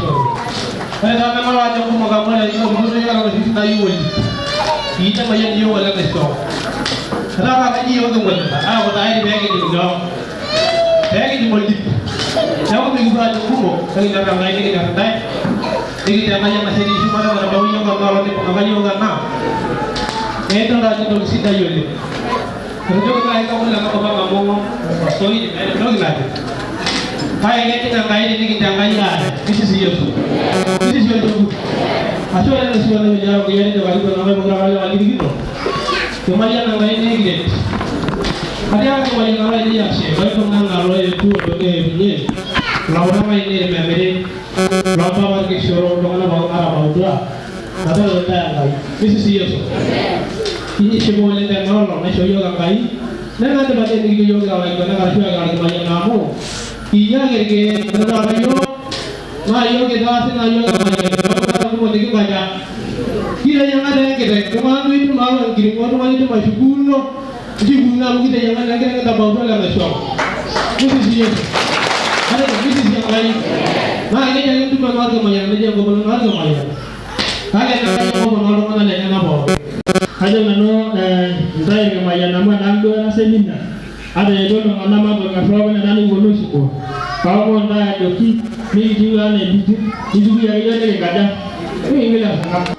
Ashe oleng. Ore taa nemayiolo ajo kumok amu ore ilo olturrur oshi nayieu oleng. Kiicha mayian iyiok oleng aisho. Etaa taata inji iyiok king'orita aaku tayari pee kijing nyoo? Pee kijing oldip. Neeku mikipuo aajo kumok, ekinyor Enkai nikinyor intae, nikincho Enkai enashe etii shumata natabawua iyiok ena olong nibung'aka iyiok ena, naa idol ajo entoki sidai oleng. Etejoki naaji kegol ena kop ang amu osoit meeta entoki najo. Kake kejing Enkai tenikincho Enkai aare. Misisi Yesu. Misisi olchekut. Ashe oleng osirua lemikiata orkiyo tejo karibu ena pokira kata kalirikino. Kimayian Enkai nikiret. Atiaka kimayianata ainei ashe loibung'a loetuo tonkeipunye ilautak ainei irmemiri loompapa irkishoro iltung'anak pookin otabautua matareto intae Enkai. Misisi Yesu. Kinyi shipa oleng tena olong naishoo iyiok Enkai nemendipa dii enikijo iyiok kira ilaiguanak arashu kira irkimayiana amu kinyia ake irkeek ore taata iyiok naa iyiok kitaasi naa iyiok emayiani neeku meeta kumok nikinkaja kiteyiang'a taa enkiteng iltung'anak duo idim aawa enkiring'o oltung'ani idim aishukuuno nchukuuno amu kiteyiang'a naa enkiteng intabautua le naishoru misisi Yesu atejo misisi Enkai naa nejia ake entumo ena orkimayiana nejia enkomono ena orkimayiana kake Enkai enkomono oltung'anak lenyenak pookin. Kajo nanu intae irkimayian amu enaang duo ena semina ata ejo iltung'anak matong'er pookin ena nikiponu aishuko kaomon intae ajoki mikitiu anaa entito nitukui ake yiok nikinkaja nikingil esarng'ab.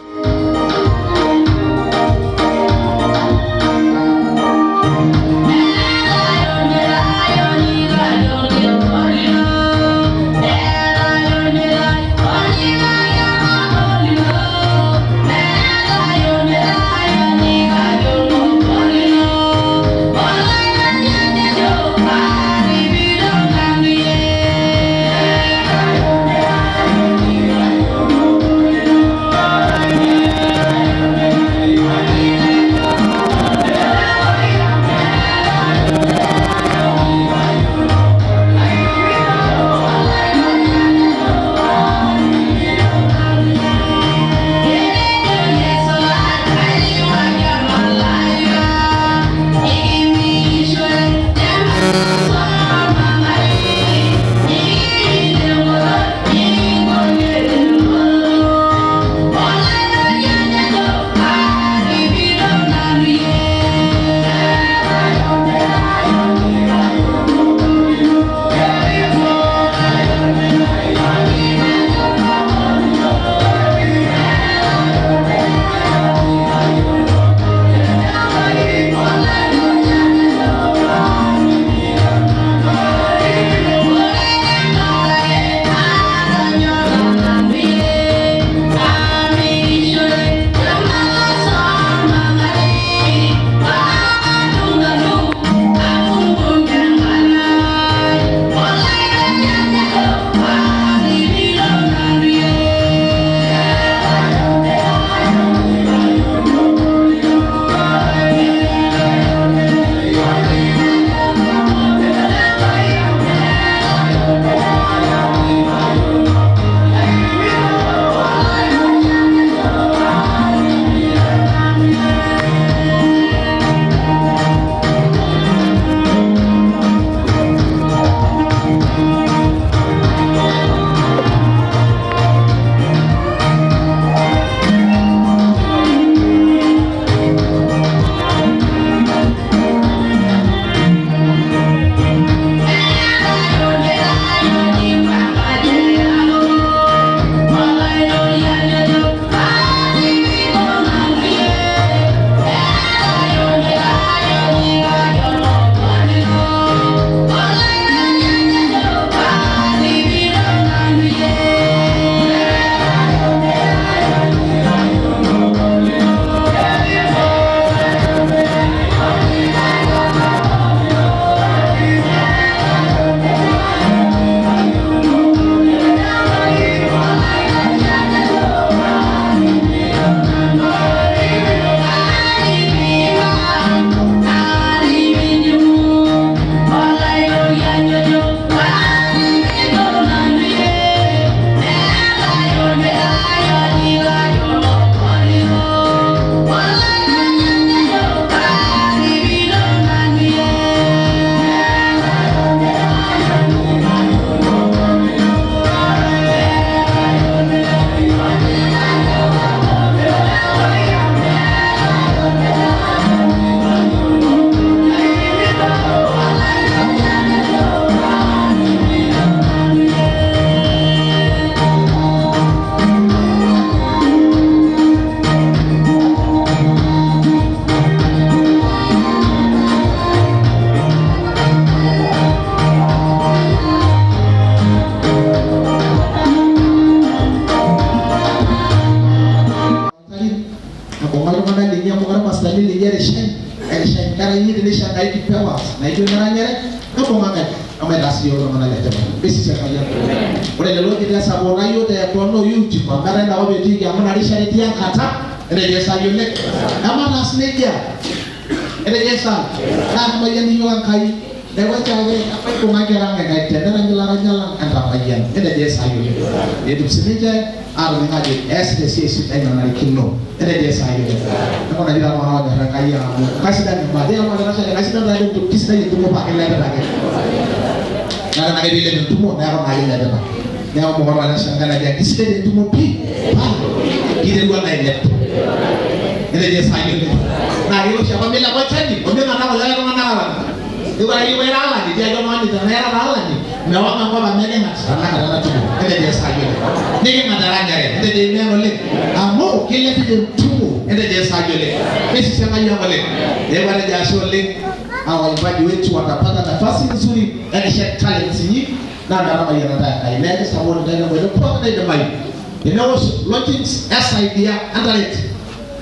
linyi amu orpastani linyi erishany erishany inkera inyi tenisho Enkai kipewa naijo neranyare nibung'a nkaik amu etaas iyiok iltung'anak le tipat. Mesisi Enkai ang. Ore lelo oji esapuka yiok te tono YouTube amu etaa inakop etiiki amu ina rishata etii enkata etejo Esai oleng. Emataas nejia. Etejo Esai naa kemayian iyiok Enkai. Neeku enchoo ake emaibung'a nkera ang Enkai tenerany ilaranyak lang entamayian. Etejo Esai oleng. Peetum sininche aatoning aajo eesita esiai sidai nanarikino. Etejo Esai oleng. Neeku naji taa iltung'anak oonyor Enkai ang amu kasidan imbaa. Tiaku olaitashe kasidan taa entumo, kisidai entumo paa kilepita ake. Naa ore ake piilep entumo neeku naa kilepita. Neeku mokore olaitashe Enkai naji kisidai entumo pii paa kiterua naa ailep. Etejo Esai oleng. Naa kelo oshi apa milepa olchani oming'ana kulikae tung'anak alani. Ore ake ira alani, tiaki oltung'ani tenaa ira taa alani, mewang enkop amu eking'at tenakata ena tumo. Etejo Esai oleng. Niking'at eranyare. Etejo amen oleng. Amu kilepita entumo. Etejo Esai oleng. Mesisi Enkai ang oleng. Neeku atejo ashe oleng. Hawa waimbaji wetu watapata nafasi nzuri ya kushare talents inyi naa metamayiana ntae Enkai. Neeku support ntae tenkoitoi pookin naidimayu. Tenewosh launchings esaidia entaret.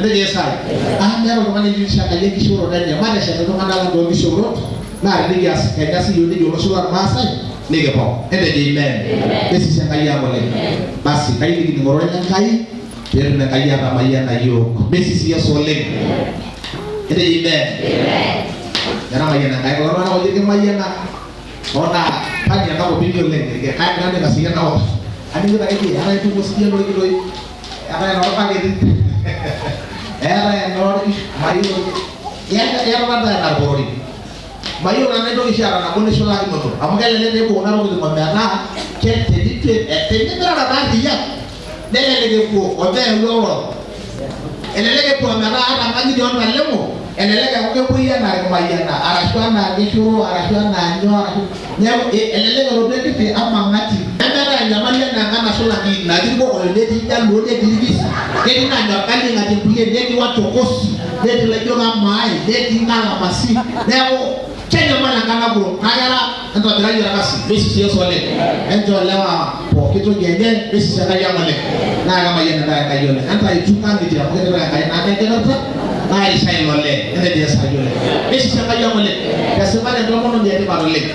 Etejo Esai, ah meeta oltung'ani litisha Enkai enkishooroto enye, mateshet iltung'anak lang toonkishoorot naa tenikias kenya sii iyiook nejia olosho lormaasai nikipok. Etejo amen. Esisi Enkai ang oleng. Basi kayieu nikining ororei le Nkai peetum Enkai atamayiana iyiook. Mesisi Yesu oleng. Etejo amen. Metamayiana Enkai kulo tung'anak oojo kimayiana hoo naa fani enakop inyi oleng, kaya nanu aikasiyie enakop. Aning'ito ake eji eetae entumo sidai olorikitoi. Eetae enorbaketi, eetae enoorkishu, mayiolo iyatata ntae enarporori. Mayiolo nanu aitoki oshi aata nabo nishulakinoto amu kelelek naa epuo kuna tokitin ometaa tenimirara taa arriyiak nelelek epuo omeyau eoro. Elelek epuo ometaa ata nkang'itie oontaleng'o elelek eeku kepuoi anaa irmayiana arashu anaa kishoro arashu anaa nyoo arashu neeku elelek elotu enkiti amang'ati. Nemeetae enyamali anaa enkanashe olang'ili natii irkokoyo netii iljaluo netii irkisii netii naanya orgali aing'atie nkulie netii wachokosi netii laijo kamaai netii nkalamasi neeku kenyamal enkanapuro kake era entobirai orkasi mesisi Yesu oleng. Enchoo ilewa pooki toki enye mesisi Enkai ang oleng. Naa kemayian intae Enkai oleng. Entaitu nkang'itie amu ketipika Enkai naado enkipirta naa erishaa ilo lee. Entejo Yesu Enkai oleng. Mesisi Enkai ang oleng. Tesipata entomononi etipat oleng.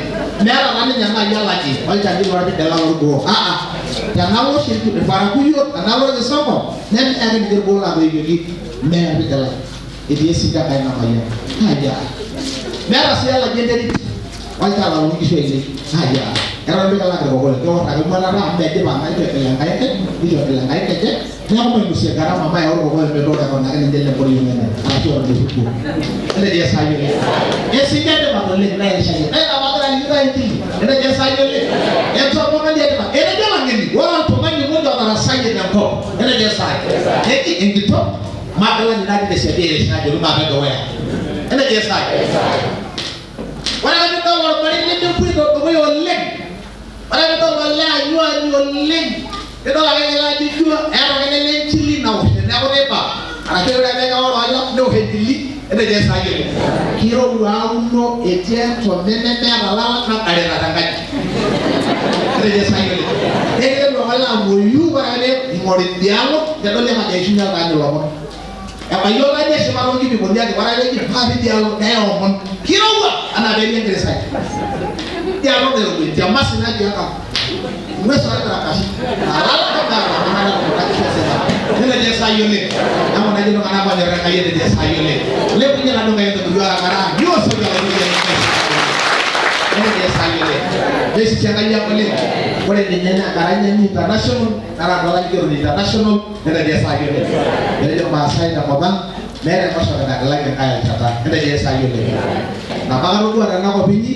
Meeta taa ninye naaji alaji olchani lorpidila lorgoo. Aa tenalo oshi irparakuyo, tenalo orkisongo nemeye ake ninche irgoo latoiwuoki mee orpidilai. Etii esinka Enkai namayian. Kaji aa? Meeta sii elaji enterit olchala loo nkishu ainei. Kaji aa? Eton mikilak irkokoyo, keor ake emuatata amu medipa naa eitu egil Enkai enkae, neitu egil Enkai nkejek, neeku mainosie garama mayau irkokoyo metooko eton ake ninche le nkoriong enye arashu eton eitu epuo. Etejo Esai oleng. Esinka etipat oleng naa erishata. Naa ina paagira aliki intae enchili. Etejo Esai oleng. Entomononi etipat. Etejo olang'eni, ore oltung'ani muj otarasayie tenkop. Etejo Esai. Eji enkitok Magila nina ati tesiadi airishaa ajoki maape dukuya. Etejo Esai. Ore ake piidol ormarei lemepwoito dukuya oleng, ore ake piidol olee anyuani oleng, nidol ake ele ajo ijo eeta ake ele lee enchili nawosh teneeku teipa arashu ore peeku keoro newosh enchili, etejo Esai oleng. Kirowua auno etii entome nemeeta lala nadarita tenkaji. Etejo Esai oleng. Nekiteru ake olee amuoyu ore ake pee ing'ori idialo nedoli ake ajo eishunye oltaani ilomon. Ebayie oltaani eshipa toonkipimoni ake ore ake peeji paa tidialo neya omon. Kirowua anaa peetii enkirisai. Idialo nairowua entiamasi natii enkang. Eng'ues orkarakashi. Alala nemeeta iltung'anak kuna kishu esipata. Netejo Esai oleng. Neeku najo iltung'anak oonyor Enkai etejo Esai oleng. Ilepunye enaduo Nkai entobiru arakaraa. Nioshoki Olaitoriani Enkai. Netejo Esai oleng. Neisisi Enkai ang oleng. Ore ninye naa enkaranyani international nara duo olaigeroni international netejo Esai oleng. Etejo Irmaasai tenkop ang meeta enkoshoke nagilaki Enkai olchata. Netejo Esai oleng. Nabo atodua tenakop inyi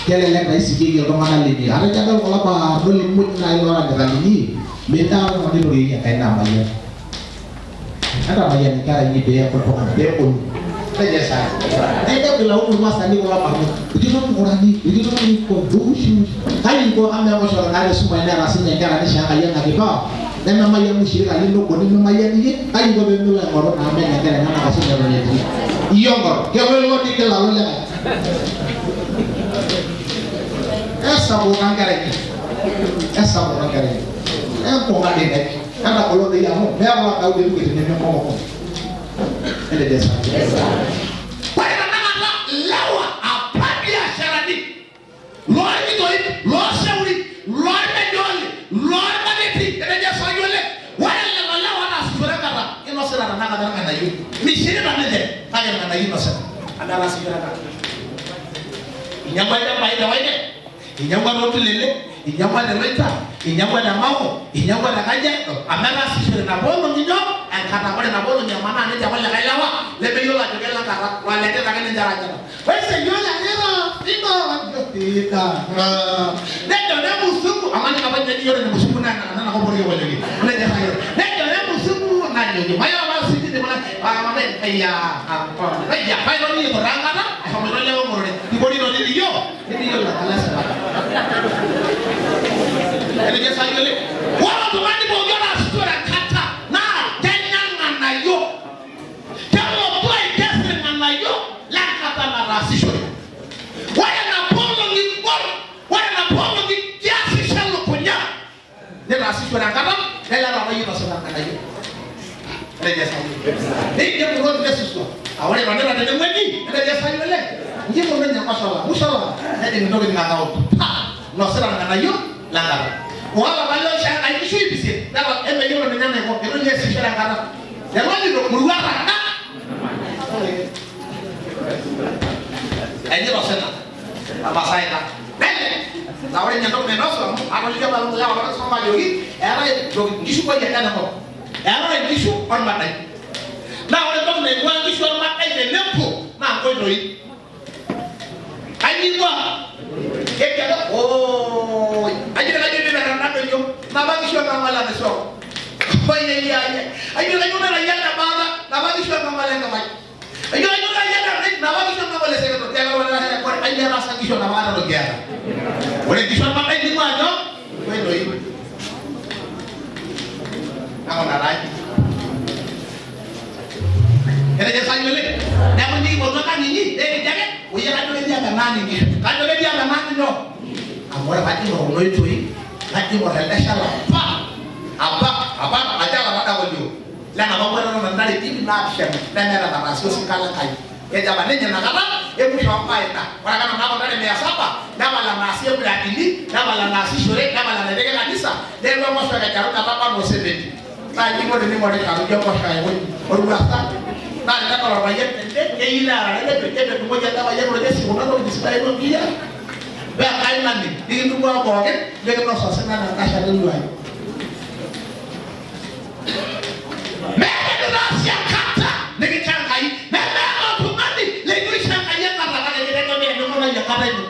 kelelek taa isikieki iltung'anak linyi. Atejo adol kulo baarnot muj naaji looranyita linyi, mintaa oltung'ani oitorieki Enkai namayian. Entamayian inkera inyi pee eeku iltung'anak, pee egolu. Nejo Esai. Nejo kilaumu irmaasani kulo barnot. Ejito mukurani, ejito niko, kai inko amaa enkoshoke naata esumash neeta sinye inkera nisho Enkai ena kipawa nememayian mushirika lino obo nimemayian iyie, kai inko pee milo aing'oru naa menya inkera enyenak ashu eton etii. Iyie ong'or, kelo ilo nigil alo likae. Esapuka nkera inyi. Esapuka nkera inyi. Enkunga dii nkaik. Entagolo doi amu meeta oltau letu etii nemeng'omong'om. Ore tenakata lewa apa biasharani loorkitoip looshauri loormejoli loormaneti etejo Esai oleng. Ore lelo lewa otaasishore enkata kinosita tenakata irng'anayio. Mishirita ninche kake irng'anayio inosita. Amu etaasishore enkata. Inyang'ua ilchambai te Waine, inyang'ua tooltulele, inyang'ua te Loita, inyang'ua te Mao, inyang'ua te Kajiado, amu etaasishore napa olong'i nyoo enkata. Ore napa olong'i emanaa ninche kulikae lewa lemeyiolo ajo kelo enkata, loletita ake ninche eranyita. Nejo ne musungu, amu apa ninye niyiolo ne musungu naa ena kop orkikolioki. Nejo nejo ne musungu najoki, mayiolo apa sijui kuna ayia ayia paironi itura enkata eshomoito lewa ng'orore. Ikorino niliyo, niliyiolo enkala esipata. Etejo Esai oleng. Ore oltung'ani pooki otaasishore enkata naa kenya irng'anayio. Kelotu aikes irng'anayio lenkata nataasishore. Ore napa olong'i igol, ore napa olong'i kiasisho elukunya, nitaasishore enkata, nelo taata iyie inosita irng'anayio. Etejo Esai. Nijo kulo lesuswa. Ah, ore itonita tenewueji, etejo Esai oleng. Inji ikununo ninye enkoshola, musho olapa, nejing intokitin account. Pa! Inosita irng'anayio lenkata. Ore apa loisho Enkai nkishu ip isiet, nelo emeyiolo ninye enaiko, eitu ninye easishore enkata. Elojito murua taata. Enyita osina. Emasaita. Nele. Naa ore ninye entoki nainosu amu atolikio apa lewa lorkisoma ajoki eetae entoki nkishu kweli enye enkop. Eetae nkishu ormadai. Naa ore entoki naing'ua nkishu ormadai tenepuo naa nkoitoi. Kainyi ing'ua? Keji ake ooi. Ajito kajo dii metanadoyio napa kishu enkang' ole naisoo. Oyeyiaye. Ajito kajo metayian te baata napa kishu enkang' ole Nkamai. Ajo kajo metayian te napa kishu enkang' ole Seketo. Tiaki oltung'ani ore kajo etaasa nkishu enapa kata eton kiata. Ore nkishu ormadai ning'ua nyoo? Nkoitoi. Nakuna taa inji. Etejo Esai oleng. Neeku inji kipotu enkang inyi, nekijo ake, oyie kajo ketii apa enaang inkishu. Kajo ketii apa enaang nyoo? Amu ore pajo aing'or kuna oitoi, najo aing'or elde shala apa, apa, apa olchala tada olio lenapa kwetata nena ntare ip naapishana nemeeta enataasi osinka le Nkai. Kejo apa ninye inakata emusho ombaa ina. Ore ake nena ntare mia saba nepal enaasi emuradini, nepal enaasishore, nepal enaiteki kanisa, neeku enkoshoke aiteru metaba anaa osementi. Naa inji iko tening'orita ijo enkoshoke aiko inji. Orwuasa. Naa tenedol orpayian tende keyieu nearare nejo ketudung'oki elde payian orkesi kuna tokitin sidain onkiyia paa Enkai naning nikintung'uaa pookin nikinos osina tenkashe eluai. Meeta enitaasi enkata nikincho Enkai, nemeeta oltung'ani leitu isho Enkai enkata kake kitegemea eninkunayie enkata ino.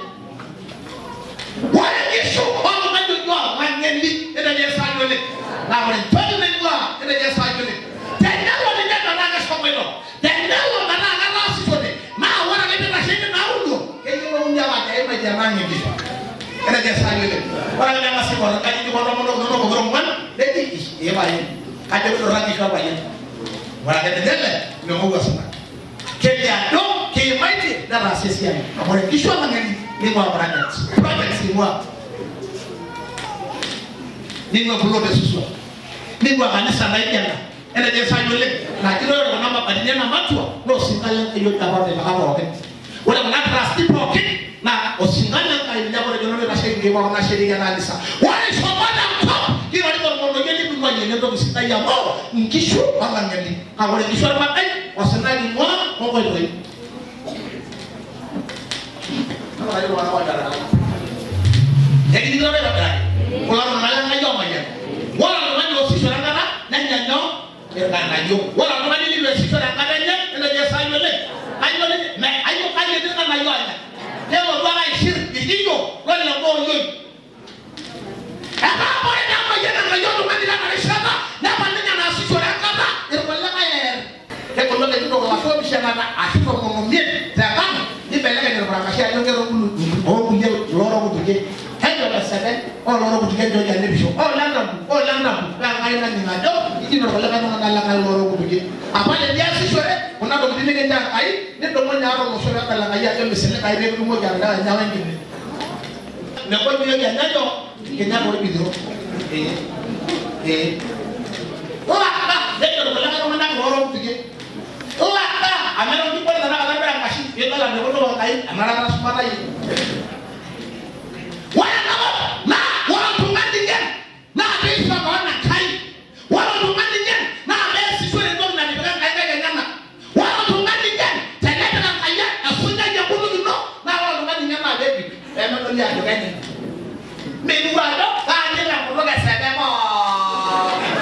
Ore nkishu oltung'ani oji olang'eni netejo Esai oleng. Naa ore entoki naing'ua netejo Esai oleng. Tenelo ninye metaa keshomoito, tenelo metaa ketaasishote, naa ore ake piitasheki naudo, keyiolouni ake ajo eimaitie enaang inkishu. Netejo Esai oleng. Ore ake peeng'as aing'or inkajijik oontomonok inonok pokira ong'uan, neji ish ee pae, kajo kidurra nkishu orpayian. Ore ake ninye ele, meng'ou osina. Kelio ajo kiimaitie netaasa esiai amu ore nkishu olang'eni ning'ua projects. Projects ing'ua. Ning'ua emplot e Suswa. Ning'ua kanisa naijo ena. Etejo Esai oleng, naji ore kuna mabatini ena matua naa osinka le Nkai ojo apa otipika pookin. Ore kuna trustee pookin naa osinka le Nkai ninye apa otejo nanu oitasheki nkeek pookin nashetieki ena kanisa. Ore ishomo enkop kirorita orng'onoyio litung'uayie entoki sidai amu nkishu olang'eni. Kake ore nkishu ormadai osina king'ua onkoitoi. Ekining'ito aitobiraki kulo tung'anak le Nkai oomayian. Ore oltung'ani oosishore enkata nenya nyoo? Irng'anayio. Ore oltung'ani leitu easishore enkata enye netejo Esai oleng, kayiolo ninye me ayiolo kai etii irng'anayio anya. Kelotu ake aishir irkiyo loilepa olioi. Etaa ore pee emayian Enkai oltung'ani lena rishata, nepal ninye enaasishore enkata, irkulikae eer. Kegol oleng entoki ashu opishanata ashu tomon omiet te kang nibelekeny irpurankashi ajo nkera oonkulie loorok kutukie. Kejo teseke oo loorok kutukie enchooki alepisho oo lentampu oo lentampu paa Enkai naning ajo ijito irkulikae tung'anak le Nkai loorok kutukie. Apa teniasishore kuna tokitin nikinchoo Enkai nidumunye ata olosho pedol Enkai ajo misiligayu pee kitumoki aterewa enyawa enkine. Megol piiyoki anya nyoo? Kinya torbitiro. Ee. Ee. Ore apa nejo irkulikae tung'anak loorok kutukie. Ore Amero kibole tanakata bera nkashi idol ajo kutuk Enkai enarata sumata yie. Ore enakop naa ore oltung'ani ng'en naa peisho kewon Enkai. Ore oltung'ani ng'en naa peesishore entoki natipika Enkai nkaik enyenak. Ore oltung'ani ng'en tenepik Enkai esunyai enkutuk ino naa ore oltung'ani ng'en naa peebik pemedoli ajo kenye. Metiu ajo kaanyita enkutuk eseme pookin.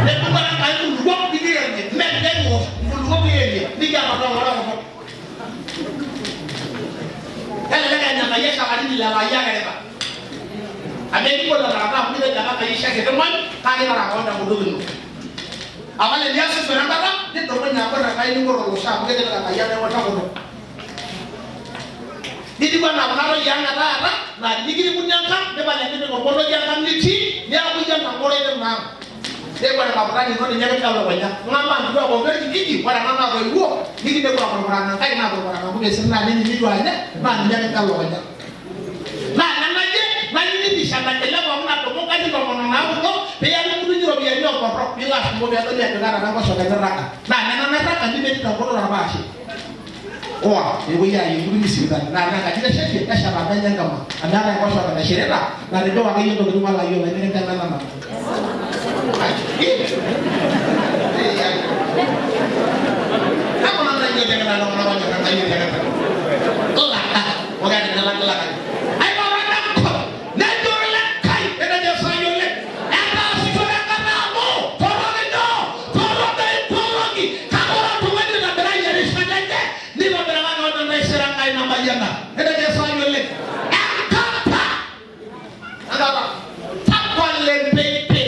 Nepuku ake Enkai nkulukuok nikirerie, mme nikiwosh nkulukuok kirerie nikiata oltau enkutuk. Kelelek enya Enkai eshakatini lelo ayie ake erita. Amu ekigol enakata amu kitejo ake Enkai isho enkiti ng'ony kake tara kewon tenkutuk ino. Apa teniasishore enkata nidumunye abor Enkai ning'or olosho amu ketipika Enkai enaing'or tenkutuk. Nitiu anaa kuna toyie ang e taata naa tinikirikuni enkang nipal enipik ormonokie enkang nitii neeku iyie enkang'oroi tina ang. Neeku ore kaputani ino ninye kitii elukunya. Ng'amaa nkituak pooki orkijiji ore ena naa toiwuo nikinepu apurupurana nkaik naapurupurana nkumesin naa ninyi nitu anya naa ninye kitii elukunya. Naa nena iyie nayieu nibishana ele pookin adumu nkajijik 19 piyaki irmutunyi iropiyiani orborro piilo ashuko peedoli ajo keeta ena nkoshoke nirraga. Naa nena nairraga nemetii tenkutuk orpaashe. Oa peepuoi aayie irmutunyi sipitali naa tenaa enkaji iteshetie tesheta menye enkima amu eetae enkoshoke naishirita natejo akeyie ntokitin olayiok lenye nikinteng'ena nanu. Kakuna ntae etiakita iltung'anak oonyor Enkai etiakita. Ilaka, ore etinilakilakaki. Airoro enkop, nejo Lenkai, etejo Esai oleng, etaasishore enkata amu torok inyoo, torok doi nkolong'i, kake ore oltung'ani oitobirayie erishata enye, nitobiraka kewon entaisere Enkai namayiana. Etejo Esai oleng, enkata, enkata, tapala empepe,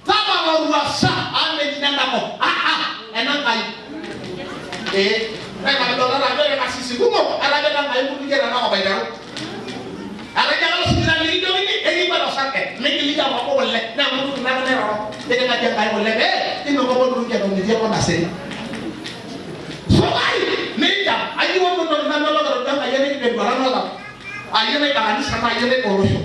tapala orwuasa amu meji nenakop, aa enenkai. Ee, naa ina pidoltata ajo ore irkarsisi kumok etapita Enkai nkutukie tenakop aiteru. Etejo ake ositima likijokini ekikwet osarge mikiliki aoku kule naa enkutuk ino ake nairoro niking'adie Enkai kule pee inokoko olturungi eton itii enkop naseri. Supai minjam ayieu entoki namelok etodua Enkai enikipik enduata oltau. Aa iyie naiba kanisa naa iyie naiba olosho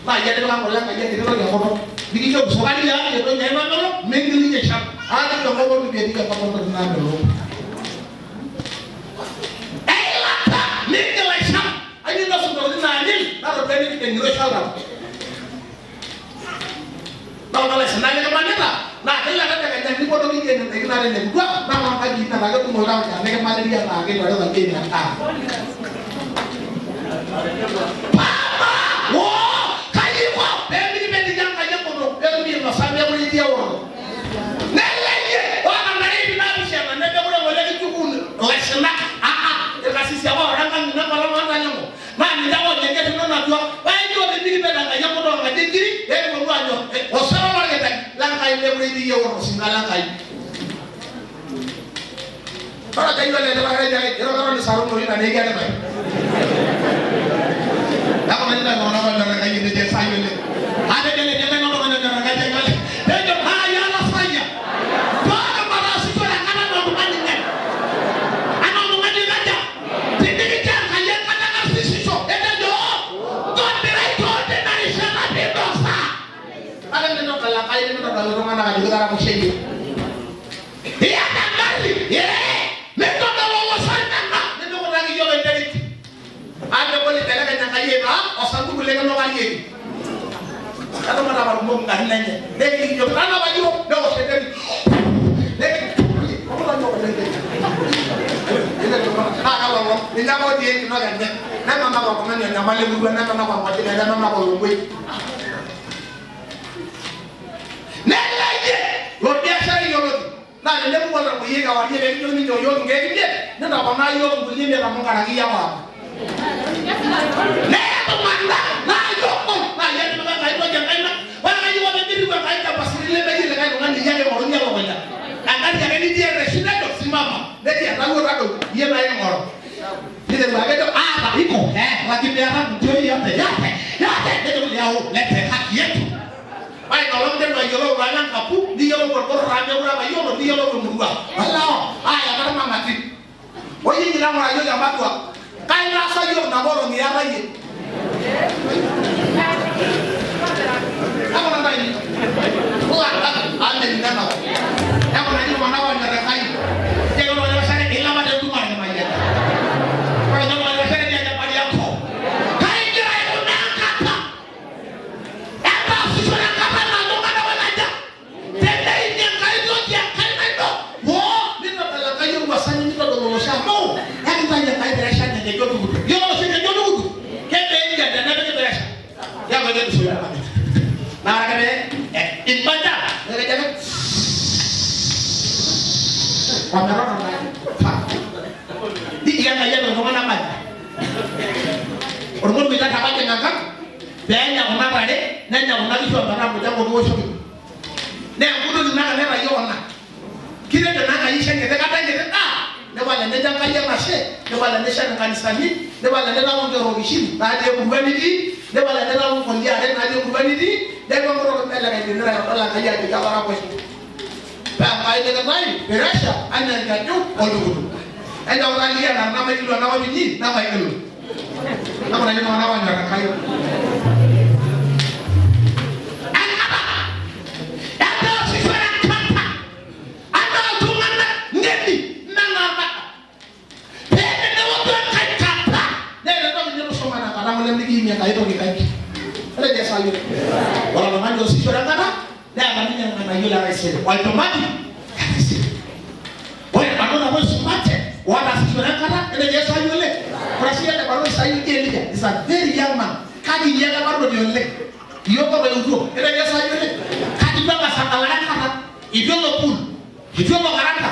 naa iyie etipika kule Enkai enkiti toki enkutuk nikijoki sukari iyaki entoki ai namelok mikiliki aisham atejo enkop olturungi etii enkop ontokitin naamelok. Eilata nigil aisham Ayieu ninosu ntokitin naanyil natodua enipik enkiroshi oltau. Naa olaisinak likimanita naa kila tedekenya nipotoki iyie nena daiki natelekutua naa noo nkaji ina naa kedung oltauja nikimaniri anaake eitorita bei endaa. Papa woo kai iko pee mikipetiki Enkai enkutuk petumi ainosa mekure itii eoroto. Neleyie oota ntare iip naapishana nemekure ng'ole kichukuu ilaisinak aa irkasisi ake oora enkang ino enkolong oontalengo naa ninche ake oonya enkerr ino natua paa ijo pemikipet Enkai enkutuk enkaji enkiri pee kiponu aanyor osero lorkiteng le Nkai mekure itii iyie eoro osinka le Nkai. Ore ajo ayiolo ele ake irororo lisarunoyu ina nekiaritae. Neeku naa iltung'anak oonyor Enkai etejo Esai oleng. Atejo ele Enkai oltung'ani onyor Enkai tejo tejo hai alasaia. Pooki mataasishore enkata naa oltung'ani ng'en. Anaa oltung'ani oikaja? Tinikincho Enkai enkata karsisisho etejo ntobirai kewon tina rishata pinosaa. Kake mintodol Enkai nimintodol iltung'anak ajo kitaraposhe iyie. Iyata engari? Ee. Mintodol olosho nena nimikutaki iyiook enterit. Amu egol eibelekeny Enkai aitaa osanduku likinukarieki. Etumuta apa irkumok ingarrin enye. Nekiliki iyiok tanapa iyiook newosh enterit. Naa kelolong ninye ake otii enkitok enye. Nemenap oltung'ani onyamal emurua nemenap orng'ojine nemenap olomuoi. Neleyie ilo biasharai yioloti naa tenepuku oltamuoyiai kewarie pee kijokini nchoo iyiook inkeek imiet nintoponaa iyiook inkulie imiet amu nkaraki iyie apa apa. Neye iltung'anak naa iyie ogol naa iyie etipika Enkai toki enkaina. Ore kaji iko pee mirriu Enkai capacity lemeyieu likae tung'ani iyie ake eing'oruni elukunya. Engarri ake nitii erreshu nejo simama nejo entawuo tadou iyie naa king'oru. Niteru ake ejo aata iko eh lakini meeta ndio yote yote yote nejo yao lete haki yetu. Ore ina olong interu ayiolou iltualan lenkapu, niyiolou olborro amu meekure apa iyiolo, niyiolou emurua. Olewa, aayaka irmang'ati. Oi ingira ng'ura yiok ematua. Kai intaasa yiok napa olong'i iyata iyie? Kakuna ntae inyi? Amu mening enakop. Nekuna inyi iltung'anak oonyor Enkai. Tiaki oltung'ani oshake ilepa tentumo. Niwasani nitodololosha amu ekintayu Enkai pressure enkeju oltukutuk. Yiolo oshi enkeju oltukutuk kebeija tenepiki pressure. Keeku eketusoyu kabisa. Naa ore ake pee imbanja nekejo ake ometotona pa. Nikiya Enkai epik iltung'anak mali. Ormormita tapajing enkang peenya kuna tare nenya kuna kishu ometaa mchango kiwoshoki. Naa enkutuk ina naitayu kuna. Kitejo naa Enkai isho enkiti kata enkiti daa nipal enejo Enkai enashe nipal enishet inkanisani nipal enilau inkera okishin natii emurua nitii nipal enilau nkolia are natii emurua nitii neeku enkutuk imbelekeny tinira idol Enkai ajoki ataraposhe. Paa Enkai nikintayu pressure anaa enkeju oltukutuk. Enchoo taliki enaa namaigilu enakop inyi namaigilu. Nakunaki iltung'anak oonyor Enkai. Enkata etaasishore enkata anaa iltung'anak ng'eni menarata. Pee tenelotu enkae kata neeta entoki nitusuma tenkata ng'ole nikiimie Enkai toki kaji. Ore Jesu ayiolo. Ore oltung'ani oosishore enkata neeta ninye irng'anayio le taisere. Olchumati le taisere. Ore irbanot apa oisumate otaasishore enkata netejo Yesu ayiolo. Ore sii ele barnoti sai oji Elija is a very young man kake iyie ele barnoti oleng. Iyie apa otoiwutuo. Netejo Yesu ayiolo. Kake itu eng'as adalare enkata. Itu elo pool, itu elo karanta,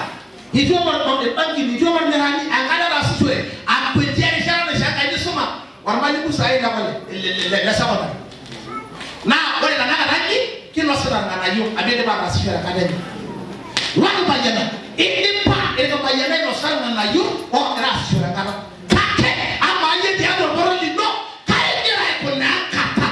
itu elo irbankin, itu elo irmirani, enkata etaasishore akwetie erishata naishaa Enkai nisuma ormalimui sai le college le secondary. Naa ore tenakata nji kinosita irng'anayio amu idipa ataasishore enkata enye. Lorpayiana, indipa irpayiana ainosa irng'anayio oogira aasishore enkata. Kake amaa iyie tiatua orporo lino kai igira aikunaa enkata?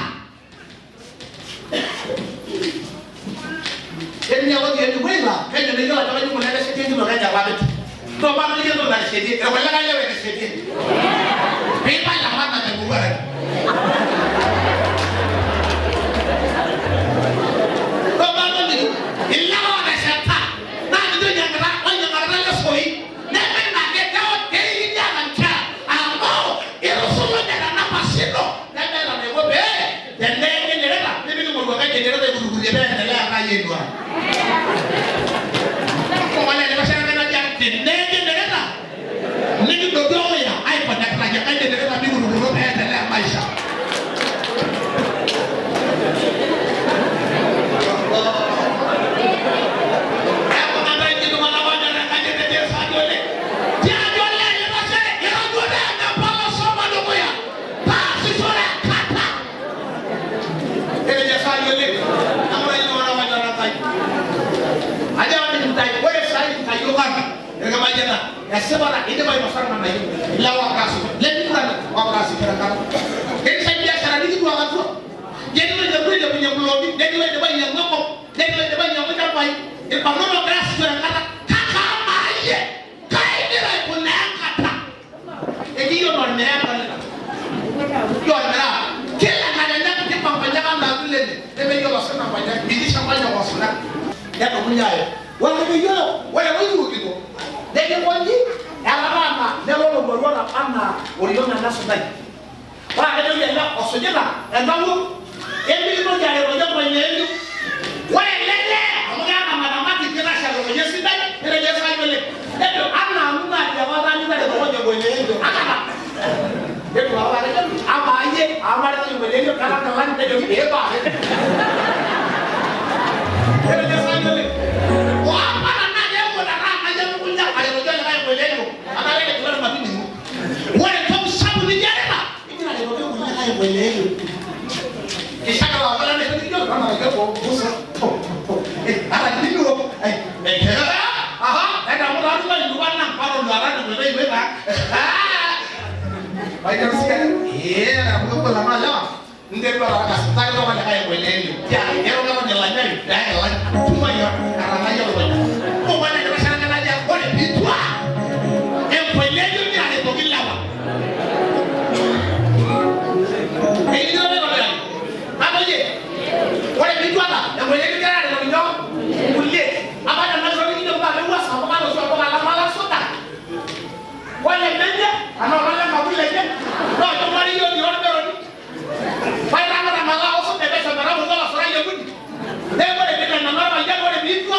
Ketii ninye otii ene laa penyo neyiolo ajo kaji ikuna eteshetie enkitok enye irpapit. Ntoopa toliki entoki nateshetie, irkulikae lewa eteshetie. Piipal emaana temowuaraki. Ntoopa toliki ilewa ootesheta naa ninche oinyiang'ita oinyiang'akita ilesoi neme ina ake keiki niata nkera amu itusulunye tenapasi ino nemeeta enaiko pee teneeku endereta nipik emowuak enye endereta aikutukutie pee endelea Enkai ainuaa. Ngole enaiposha Enkai naji ang teneeku endereta nikidotu ewuya aikonectaki Enkai tendereta mikutukuto pee endelea maisha. Neeku ntae inyi iltung'anak oonyor Enkai etejo Yesu ajo oleng. Tiajo olee litashere itoduo empala shomo dukuya taasishore enkata. Etejo Yesu ajo oleng. Neeku ntae inyi iltung'anak oonyor Enkai. Ajo ntae ore sai nkayiok ang irkimayiana esipata idipa ainosa irng'anayio ilewa ogira aasishore lemigurana oogira aasishore enkata. Ketii sai biasharani kituak atua. Ketii loiterutua ailepunye imploti, netii loidipa ainyang'u enkop, netii loidipa ainyang'u ilchambai, irbanot oogira aasishore enkata. Kake amaa iyie kai igira aikunaa enkata? Ekiyiolo ormiraa edolita. Ijo ormiraa kila enkakenya kipa nkonyek anaa tulele nemeyiolo osina nkonyek, mitisho nkonyek osina. Nedumunye aayo ore ake peyiolo ore oloiturukito nikinkoji etataana nelo olowuaru otaba anaa oriong ena suntai. Ore ake nejoki ele osujita entawuo emikitoki aretoki enkoileelio. Ore ele lee amu keeta mathematics kitashe elukunya esidai netejo Yesu ajo oleng. Nejo anaa anu naaji apa ataanyita aretoki enkoileelio akata. Netum apa atejo amaa iyie amu aretoki enkoileelio kata nkilani nejoki ee paape. Netejo Yesu ajo oleng. Oapa tenaa keeku etataana iyie elukunya aretoki olikae enkoileelio anaa kejo matining'o. Ore entoki sapuk nijo areta igira aretoki kulikae enkoileelio. Kishaka la wala ne nijo kama na ko musa to to ata nilo ai aha enda mo la tuma ndu bana paro ndo ara ndo ndo ndo bai kero siya eh na ko la ma la nde ndo ara ka ta ko ma ka enkoileelio. Ya ero ka ma la nyai da la tuma ya ara na yo lo ko ma ne ka na ja ore pitwa enkoileelio ni aretoki lewa. Ekinito naitobiraki. Natoyie. Ore piituata enkoileelio igira aretoki nyoo? Kulie. Apa tenakisho nikijo mpaka mewuasa amu kaata oshi olduka lang lala suda. Ore menye anaa olale nkabul lenye naa olchumari otii orberoni. Paitang'ata malaa osuda pesho metapurro olasurai lekuni. Neeku ore piitanana orpayian ore piitua